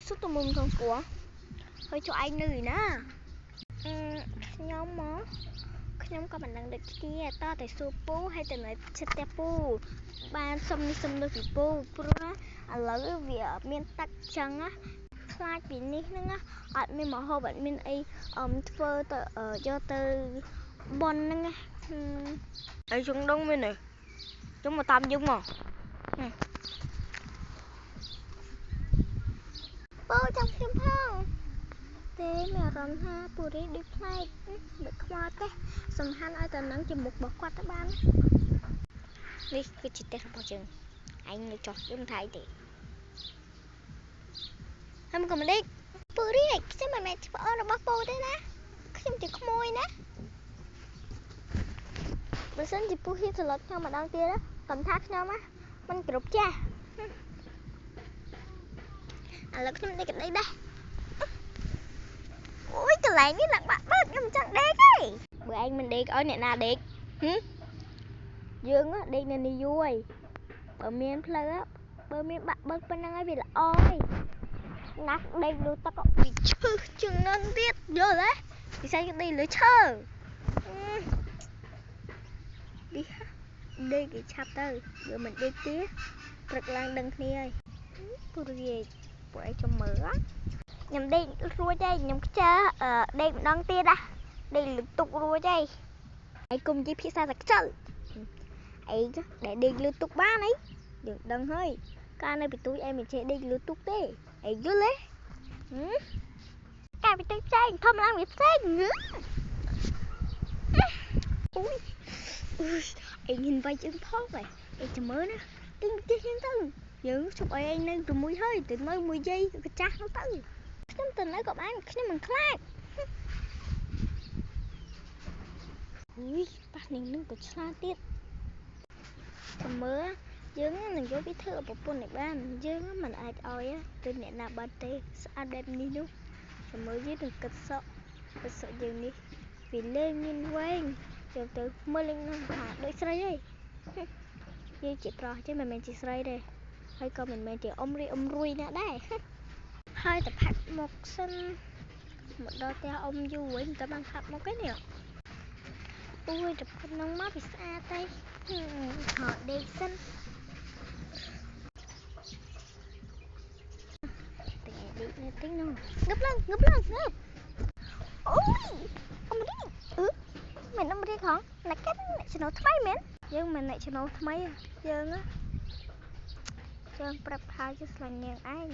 សុទ្ធតែមុំក្នុងស្គាល់ហើយចុះឯងនៅឯណាខ្ញុំមកខ្ញុំក៏មិនដឹងដូចគ្នាតតែសួរពូហើយទៅនៅចិត្តផ្ទះពូបានសុំនេះសុំនោះពីពូព្រោះឥឡូវវាមានទឹកចឹងណាខ្លាចពីនេះហ្នឹងណាអត់មានម្ហូបអត់មានអីធ្វើទៅយកទៅបនហ្នឹងណាអីចង់ដឹងមែនទេចង់មកតាមយើងមកពូចាំខ្ញុំផងទេមានអារម្មណ៍ថាពូរីដូចប្លែកដូចខ្វល់ទេសំខាន់ឲ្យតែនឹងជាមុខរបស់គាត់ទៅបាននេះគឺជាផ្ទះរបស់យើងឯងនៅចោះយើងថៃទេហើយមកមិនដេកពូរីខ្ញុំមិនមែនជាប្អូនរបស់ពូទេណាខ្ញុំជាក្មួយណាបើសិនជាពូហ៊ានត្រឡប់ខ្ញុំម្ដងទៀតកំថាខ្ញុំណាមិនគ្រប់ចាស់ឥឡូវខ្ញុំដេកក្តីដែរអូយកន្លែងនេះឡើងបាក់បើកខ្ញុំចង់ដេកទេបើឯងមិនដេកឲ្យអ្នកណាដេកយើងដេកនៅនេះយូរហើយបើមានផ្លូវបើមានបាក់បើកប៉ុណ្ណឹងហើយវាល្អហើយណាស់ដេកលើទឹកវាឈឺជាងនឹងទៀតយល់ទេពិសេសដេកលើឈើនេះដេកគេឆាប់ទៅបើមិនដេកទៀតព្រឹកឡើងដឹងគ្នាហើយពូរាជពួកឯងចាំមើលខ្ញុំដេករួចហើយខ្ញុំខ្ជិលដេកម្ដងទៀតណាដេកលើទុករួចហើយឯងគុំនិយាយភាសាតែខ្ជិលឯងដែលដេកលើទុកបានអីយើងដឹងហើយកាលនៅពីទូចឯងមិនចេះដេកលើទុកទេឯងយល់ទេកាលពីទូចផ្សេងធំឡើងវាផ្សេងអូយឯងហ៊ានវាយជើងផងហ៎ឯងចាំមើលណាទិញផ្ទះយើងទៅយើងជប់ឲ្យឯងនៅជាមួយហើយទៅនៅមួយយាយកចាស់នោះទៅខ្ញុំទៅនៅក៏បានខ្ញុំមិនខ្លាចអុយប៉ះនាងនឹងក៏ឆ្លាតទៀតចាំមើលយើងនឹងយកវាធ្វើប្រពន្ធឲ្យបានយើងមិនអាចឲ្យទៅអ្នកណាបាត់ទេស្អាតបែបនេះនោះចាំមើលយើងនឹងគិតសក់គិតសក់យើងនេះវាលេងមានវែងចូលទៅមើលលេងនឹងថាដូចស្រីហីយើងជាប្រុសទេមិនមែនជាស្រីទេហើយក៏មិនមែនជាអ៊ំរីអ៊ំរួយណាដែរហើយតែផាត់មកសិនមកដល់ផ្ទះអ៊ំយូរវិញតែបានផាត់មកឯនេះអូយតែប៉ុណ្ណឹងមកវាស្អាតទេហត់ដេកសិនតែដេកនៅទីនោះងើបឡើងងើបឡើងងើបអូយអ៊ំរីអឺមិនអ៊ំរីហងណាក់អ្នកចំណូលថ្មីមែនយើងមិនអ្នកចំណូលថ្មីយើងយើងប្រាប់ថាយើងស្រឡាញ់នាងឯង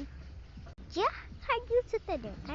យ៉ាហើយយឺតសិតតែនាងឯង